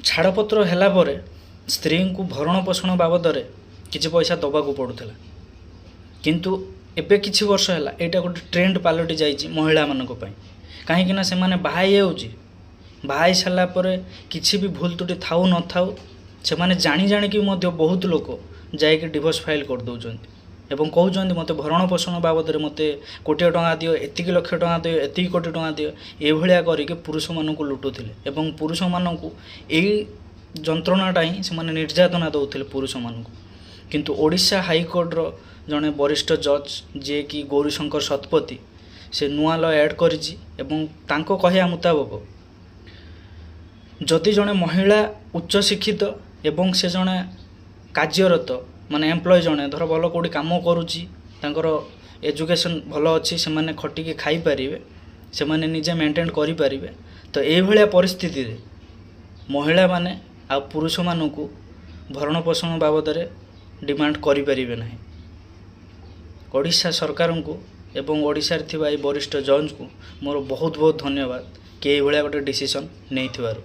ଛାଡ଼ପତ୍ର ହେଲା ପରେ ସ୍ତ୍ରୀଙ୍କୁ ଭରଣ ପୋଷଣ ବାବଦରେ କିଛି ପଇସା ଦେବାକୁ ପଡ଼ୁଥିଲା। କିନ୍ତୁ ଏବେ କିଛି ବର୍ଷ ହେଲା ଏଇଟା ଗୋଟେ ଟ୍ରେଣ୍ଡ ପାଲଟି ଯାଇଛି ମହିଳାମାନଙ୍କ ପାଇଁ। କାହିଁକିନା ସେମାନେ ବାହା ହେଇଯାଉଛି, ବାହା ହେଇ ସାରିଲା ପରେ କିଛି ବି ଭୁଲ ତ୍ରୁଟି ଥାଉ ନଥାଉ, ସେମାନେ ଜାଣି ଜାଣିକି ମଧ୍ୟ ବହୁତ ଲୋକ ଯାଇକି ଡିଭୋର୍ସ ଫାଇଲ୍ କରିଦେଉଛନ୍ତି ଏବଂ କହୁଛନ୍ତି, ମୋତେ ଭରଣ ପୋଷଣ ବାବଦରେ ମୋତେ କୋଟିଏ ଟଙ୍କା ଦିଅ, ଏତିକି ଲକ୍ଷ ଟଙ୍କା ଦିଅ, ଏତିକି କୋଟି ଟଙ୍କା ଦିଅ। ଏଇଭଳିଆ କରିକି ପୁରୁଷମାନଙ୍କୁ ଲୁଟୁଥିଲେ ଏବଂ ପୁରୁଷମାନଙ୍କୁ ଏଇ ଯନ୍ତ୍ରଣାଟା ହିଁ ସେମାନେ ନିର୍ଯାତନା ଦେଉଥିଲେ ପୁରୁଷମାନଙ୍କୁ। କିନ୍ତୁ ଓଡ଼ିଶା ହାଇକୋର୍ଟର ଜଣେ ବରିଷ୍ଠ ଜଜ୍, ଯିଏକି ଗୌରୀଶଙ୍କର ଶତପଥୀ, ସେ ନୂଆ ଲ ଆଡ଼୍ କରିଛି ଏବଂ ତାଙ୍କ କହିବା ମୁତାବକ ଯଦି ଜଣେ ମହିଳା ଉଚ୍ଚ ଶିକ୍ଷିତ ଏବଂ ସେ ଜଣେ କାର୍ଯ୍ୟରତ, ମାନେ ଏମ୍ପ୍ଲୟ ଜଣେ, ଧର ଭଲ କେଉଁଠି କାମ କରୁଛି, ତାଙ୍କର ଏଜୁକେସନ୍ ଭଲ ଅଛି, ସେମାନେ ଖଟିକି ଖାଇପାରିବେ, ସେମାନେ ନିଜେ ମେଣ୍ଟେନ୍ କରିପାରିବେ, ତ ଏଇଭଳିଆ ପରିସ୍ଥିତିରେ ମହିଳାମାନେ ଆଉ ପୁରୁଷମାନଙ୍କୁ ଭରଣ ପୋଷଣ ବାବଦରେ ଡିମାଣ୍ଡ କରିପାରିବେ ନାହିଁ। ଓଡ଼ିଶା ସରକାରଙ୍କୁ ଏବଂ ଓଡ଼ିଶାରେ ଥିବା ଏଇ ବରିଷ୍ଠ ଜଜ୍ଙ୍କୁ ମୋର ବହୁତ ବହୁତ ଧନ୍ୟବାଦ କି ଏଇଭଳିଆ ଗୋଟେ ଡିସିସନ୍ ନେଇଥିବାରୁ।